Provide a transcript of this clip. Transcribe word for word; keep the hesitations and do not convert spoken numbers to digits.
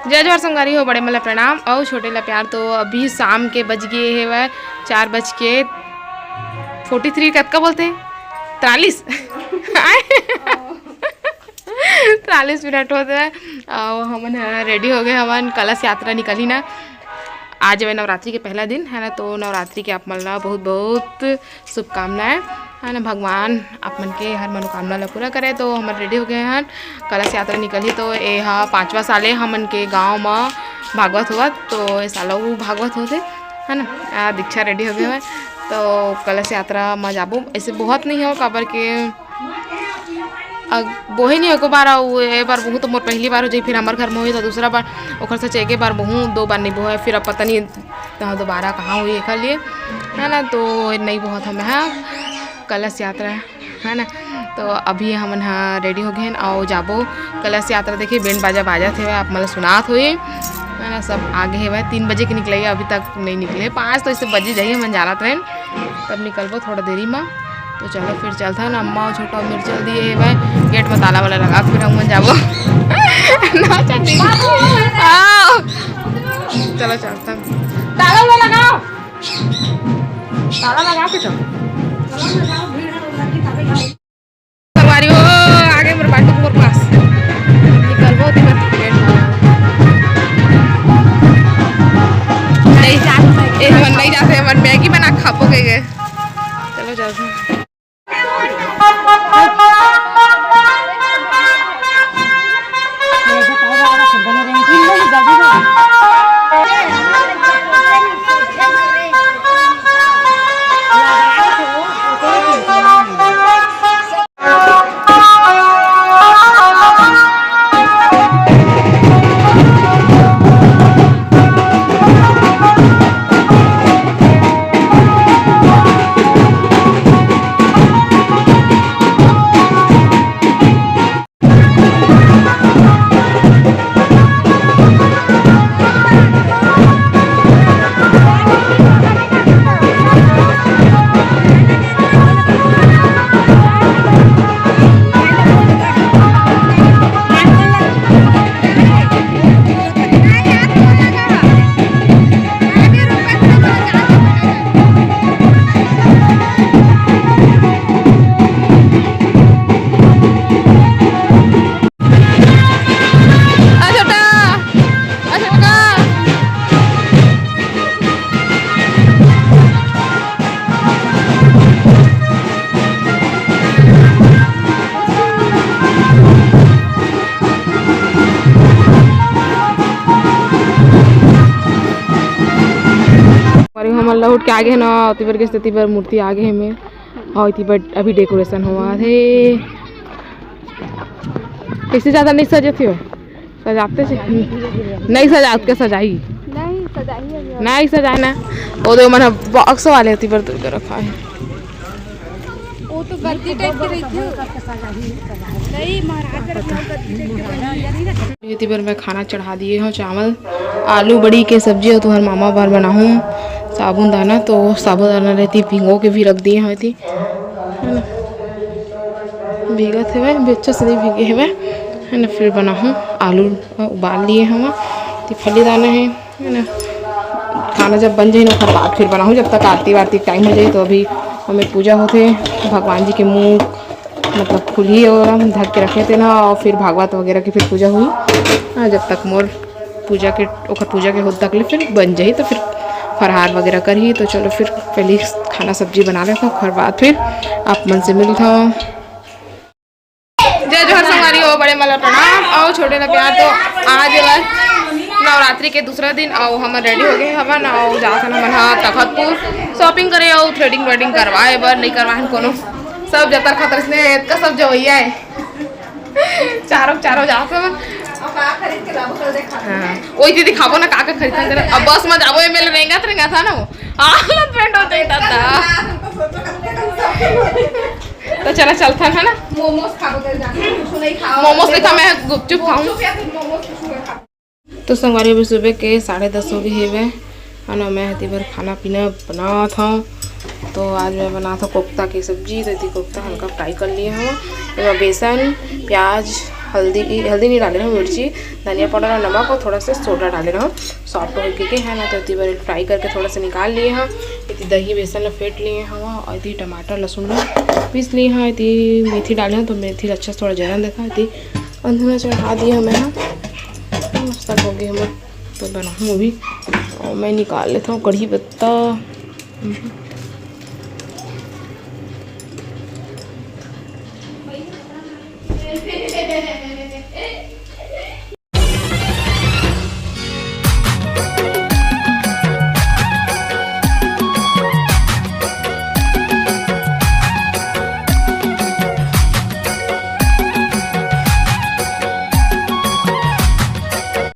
जय जोहार संगवारी हो, बड़े मन ला प्रणाम अउ छोटे ला प्यार। तो अभी शाम के बज गए हेवय चार बज के फोर्टी थ्री, कतका बोलते हैं, तिरालीस। तिरालीस मिनट होत हे अउ हमन ह रेडी हो गए हवन। कलश यात्रा निकलही ना, आज हवय नवरात्रि के पहला दिन है ना, तो नवरात्रि के आप मन ला बहुत बहुत शुभकामनाएं है ना। भगवान आप मन के हर मनोकामना ला पूरा करे। तो हमन रेडी हो गए हन, कलश यात्रा निकलही। तो ए हा पांचवा साल ए हमन के गांव म भागवत होवत, तो ए साल अउ भागवत होथे है ना। आ, दीक्षा रेडी हो गए हवय, तो कलश यात्रा म जाबो। ऐसे बहुत नहीं हो, काबर के अग-, बोहे नहीं एको बार, अउ ए बार बोहूँ तो मोर पहली बार हो जाही, फिर हमर घर में होही तो दूसरा बार, ओकर से एके बार बोहूँ, दो बार नहीं बोहे, फिर अब पता नहीं त दोबारा कहाँ होही एकर लिए, है ना। तो नहीं बोहत हमें, हाँ, कलश यात्रा, है ना। तो अभी हमन ह रेडी हो गए हन अउ जाबो कलश यात्रा देखे। बैंड बाजा बाजत हेवय, आप मन ल सुनात होही, है ना। सब आगे हेवय, तीन बजे के निकलही, अभी तक नहीं निकले, पाँच तो ऐसे बजे जाही, हमन जानत रहेन, तब निकलबो थोड़ा देरी म। तो चलो फिर चलथन, अम्मा अउ छोटा मिर्चल दिए हेवय, गेट म ताला वाला लगा, फिर हमन जाबो। ना चल दीदी। आओ। चलो चलथन। ताला वाला लगाओ। ताला लगा के चलो। संगवारी हो, आगे मोर बाटू मोर पास। निकलबो ओती बर गेट म। नहीं, ए, हमन नहीं जाते, हमन मैगी बना के खाबो कह के। चलो, चलो। आ छोटा, आ छोटका। अरे हमन लहुट के आगे न, ओती बर गेस, तेती बर मूर्ति आगे हे में। अउ एती बर अभी डेकोरेशन होवत हे। कैसे ज्यादा नहीं सजत हे? सजाते से नहीं सजात के सजाई। नहीं सजाई अभी। नहीं सजाए ना। वो तो मन बॉक्स वाले ओती बर दूर रखा है। वो तो गद्दी टाइप के रहती है। नहीं, महाराज का रखा गद्दी टाइप के बनी है ना। एती बर मैं खाना चढ़ा दिए हूँ, चावल, आलू बड़ी के सब्जी, और तुम्हारे मामा बर बनाहूँ साबुन दाना। तो साबुन दाना रहती भिंगो के भी रख दिए हूँ एती, है ना, भीगत हेवय, बेच्चा से नहीं भीगे हेवय, है ना। फिर बनाहूँ आलू उबाल लिए हूँ, ती फली दाना है, है ना। खाना जब बन जाही ना, ओकर बाद फिर बनाहूँ, जब तक आरती वारती टाइम हो जाही। तो अभी हमें पूजा होथे, भगवान जी के मुख मतलब खुली और हम ढक के रखे थे ना, और फिर भागवत वगैरह की फिर पूजा हुई। हाँ, जब तक मोर पूजा के, ओकर पूजा के होत तक ले फिर बन जाही, तो फिर फरहार वगैरह करही। तो चलो फिर पहले खाना सब्जी बना लेता, ओकर बाद फिर आप मन से मिलता। जय जोहार संगवारी हो, बड़े मन ला प्रणाम अउ छोटे ला प्यार। तो आज हे नवरात्रि के दूसरा दिन अउ हमन रेडी हो गए हवन अउ जाथन हमन हा तखतपुर शॉपिंग करे अउ थ्रेडिंग वेडिंग करवाए बर। नहीं करवाए हन कोनो, सब जतर खतर से इतका सब जवैया है। चारों चारों जात हवन। अब का खरीद के लाबो, कल देखा। हाँ, वही दीदी खाबो ना, का का खरीद के। अब बस में जाबो, ये मेले रेंगत रेंगत था ना वो। हालत पेंट हो जाता था। तो चला चलथन, है ना? मोमोज खाबो, कल जाके कुछ नहीं खाओ। मोमोज नहीं खा, मैं गुपचुप खाऊं। गुपचुप या फिर मोमोज कुछ नहीं खा। तो संगवारी, अभी सुबह के साढ़े दस हो गए हेवय, है ना। मैं एती बर खाना पीना बनात हूँ। तो आज मैं बनात हूँ कोफ्ता की सब्जी। तो एती कोफ्ता हल्का फ्राई कर लिए हूँ। एमा बेसन, प्याज, हल्दी, हल्दी नहीं डाले रहूँ, मिर्ची, धनिया पाउडर और नमक और थोड़ा सा सोडा डाले रहूँ, सॉफ्ट हो के है ना। तो एती बर फ्राई करके थोड़ा सा निकाल लिए हँव। एती दही बेसन ला फेंट लिए हँव और एती टमाटर लहसुन ला पीस लिए हँव। एती मेथी डाले हँव तो मेथी ला अच्छा से थोड़ा जरन देथँव। एती अंधुना चढ़ा दिए हँव मैं ह। मस्त हो गए हमर, तो बनाऊँ अभी। और मैं निकाल लेथँव कढ़ी पत्ता।